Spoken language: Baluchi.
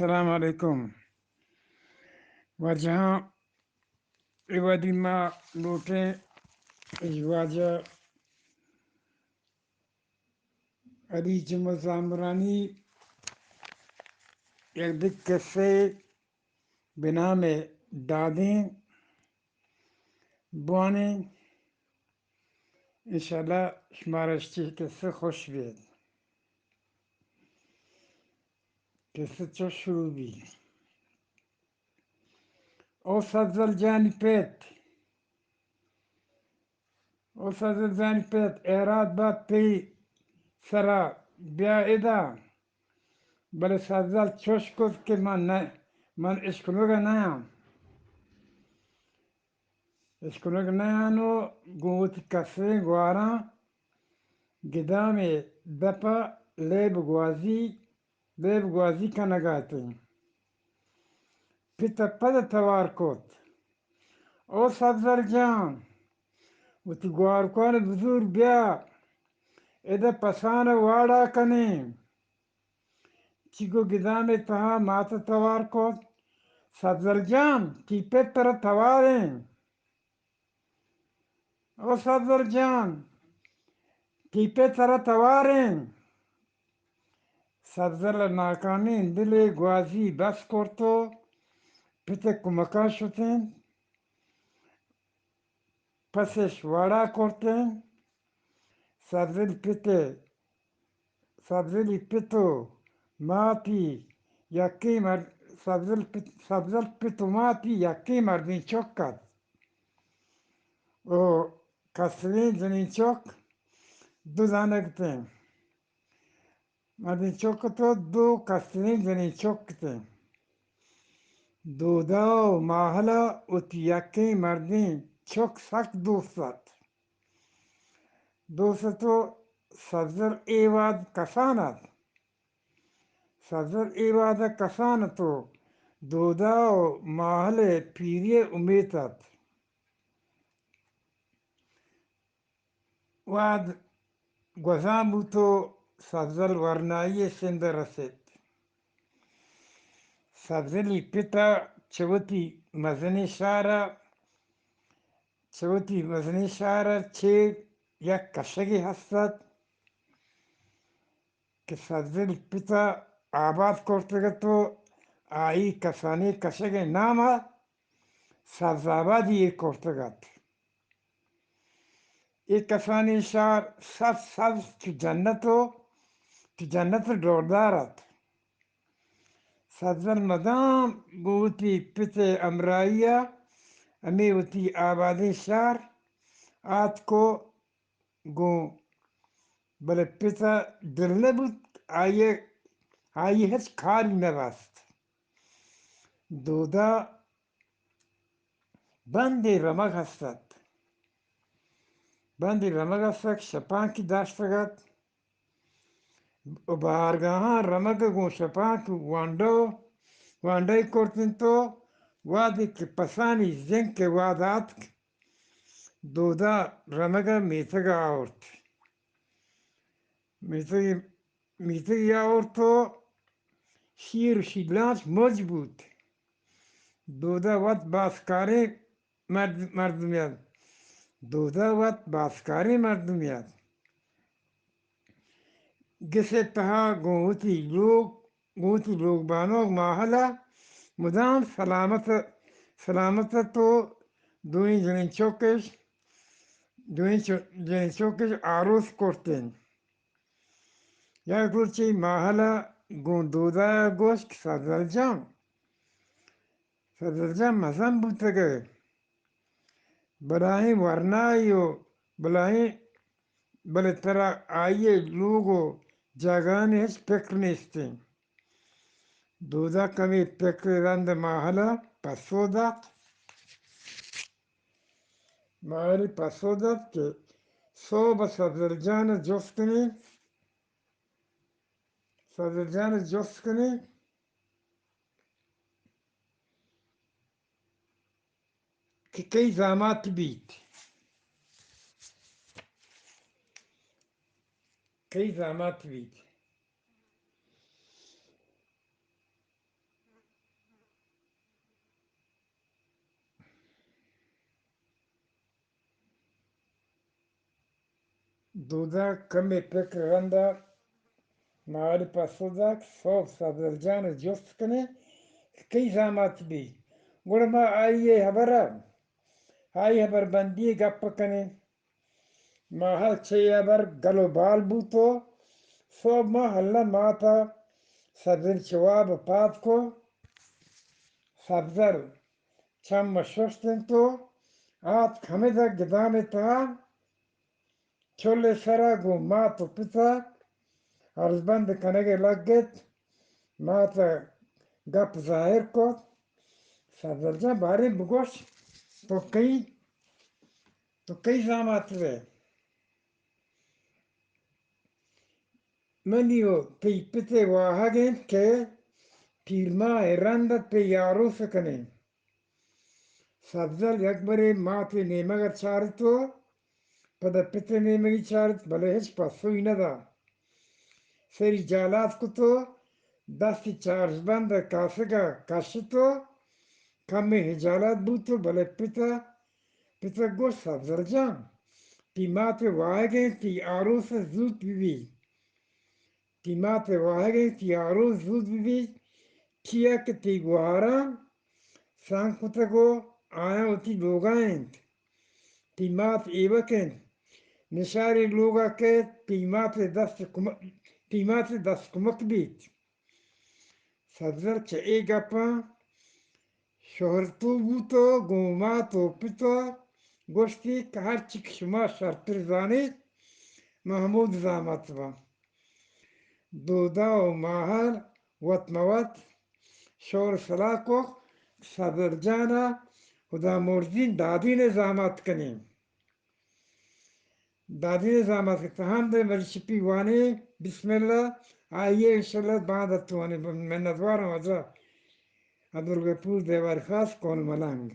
السلام علیکم۔ واجہاں، اے وہدی ما لوٹیں اے واجہ علی جمعہ زامرانی یک دگہ قصے بہ نام دادیں بوانیں۔ انشاءاللہ شمارا اشی قصہ خوش بیت۔ قصہ چو شروع بی۔ او سبزل جانی پت، او سبزل جانی پت، ایراد بات تئی سرا بیا ادا۔ بلے سبزل چوش کت کہ من نہ، من اشکنوگا نیاں۔ اشکنگ نیاں و گوں وتی کسریں گواراں گدامے دپ ء لیب گوازی، لیب گوازی کنگ ء اتیں۔ پت ء پد ء توار کت، او سبزل جان، وتی گوارکوان ء بزور بیا، اد ء پسان ء واڑا کنیں۔ چی گوں گدامے تہا مات ء توار کت، سبزل جان، تئی پت ترا تواریں۔ او سبزل جان، تئی پت ترا تواریں۔ سبزل ء ناکامیں دلے گوازی بس کرت و پت ء کمکا شتیں۔ پسش وڑا کرتیں۔ سبزل پت ء، سبزلی پت و ماتی یکیں مر-، سبزل پت، سبزل پت و ماتی یکیں مردیں چک ات و کسریں جنیں چک دو دانگ اتیں۔ مردیں چک ات و دو کستریں جنیں چک اتیں۔ دودا و ماہلا وتی یکیں مردیں چک سک دوست ات۔ دوست ات و سبزل اے وہد کسان ات۔ سبزل اے وہد ء کسان ات و دودا و ماہل ء پیری ء امیت ات۔ وہد گوزان بوت و سبزل ورنائی ء سند ء رست۔ سبزلی پت ء چہ وتی مزنیں شہر ء، چہ وتی مزنیں شہر ء چیر یک کشگے ہست ات کہ سبزلی پت ء آباد کرتگ ات و آئی کسانیں کشگ ء نام ء سبز آبادی ایر کرتگ ات۔ اے کسانیں شہر سبز سبز چو جنت و چو جنت ء ڈولدار ات۔ سبزل مدام گوں وتی پت ء ہمراہی ء ہمے وتی آبادیں شہر آتک و گوں، بلے پت ء دل نہ بوت، آئی ء، آئی ء ہچ کاری نہ بست۔ دودا بندے رمگ ہست ات۔ بندے رمگ ہست ات، شپانکی داشتگ ات۔ و بہارگاہاں رمگ ء گوں شپانک وانڈو، وانڈائی کرت انت و وہدے کہ پسانی زنک ء وہد آتک، دودا رمگ ء میتگ ء آورت۔ میتگ، میتگ ء آورت و شیر و شیلانچ مج بوت۔ دودا وت باسکاریں مرد-، مردمے ات۔ دودا وت باسکاریں مردمے ات۔ گس ء تہا گوں وتی لوگ، گوں وتی لوگ بانک ماہل ء مدام سلامت، سلامت ات و دوئیں جنین چکش، دوئیں چ-، جنین چکش آروس کرت انت۔ یک روچے ماہل ء گوں دودا ء گوشت کہ سبزل جان، سبزل جان مزن بوتگ ئے، بلاہیں ورنائے و بلاہیں، بلے ترا آئی ء لوگ و جاگہانی ہچ پکر نیست انت۔ دودا کمے پکر ء رند ماہل ء پسو دات۔ ماہل ء پسو دات کہ سہب ء سبزل جان ء جست کنیں، سبزل جان ء جست کنیں کہ کئی زامات بیت، کئی زامات بیت۔ دودا کمے پکر رندا ماہر پسو دات، سوب سبزل جان ء جست کنے کہ کئی زامات بی، گڑا ما آئی ء ہبر ء، آئی ہبر بندی ء گپ کنیں۔ ماہر چہ اے ہبر گل و بال بوت و سوب ما ہلہ مات ء سبزل چہ واب ء پاد کو۔ سبزل چم ء ششت انت و آتک ہمدا گدام ء تہا۔ چل ء سرا گوں مات و پت ء ارزبند کنگ ء لگت۔ مات ء گپ ظاہر کت، سبزل جان، باریں بگوش، تو کئی، تو کئی زامات ئے؟ منی و تئی پت ء واہگ انت کہ پیرماہ ء رند ء تئی آروس ء کنیں۔ سبزل یکبرے مات ء نیمگ ء چارت و پدا پت ء نیمگی چارت، بلے ہچ پسوئی نہ دات۔ سری جالات کت و دستی چارشبند ء کاسگ ء کشت و کمے ہجالات بوت و بلے پت ء، پت ء گوشت، سبزل جان، تئی مات ء واہگ انت تئی آروس ء زوت بہ بیت۔ تئی مات ء واہگ انت تئی آروس زوت بہ بیت، چیا کہ تئی گوہاراں سانگ کتگ و آیاں وتی لوگا انت۔ تئی مات ایوک انت، نشاری لوگا کیت، تئی مات ء دست کم-، تئی مات ء دست کمک بیت۔ سبزل چہ اے گپاں شہرتو بوت و گوں مات و پت ء گوشتی کہ ہرچی کہ شما شرتر زانیت، من ہمود زامات باں۔ دودا و ماہر وت مہ وت شور سلاہ کت، سبزل جان ء ہدا مردین دادین ء زامات کنیں۔ دادین ء زامات کہ تہند ء مرچی پی وانیں، بسم اللہ، آئی ء انشاءاللہ باندا توانیں۔ منتوارم واجہ عبدالغفور دیوار خاص کون ملنگ۔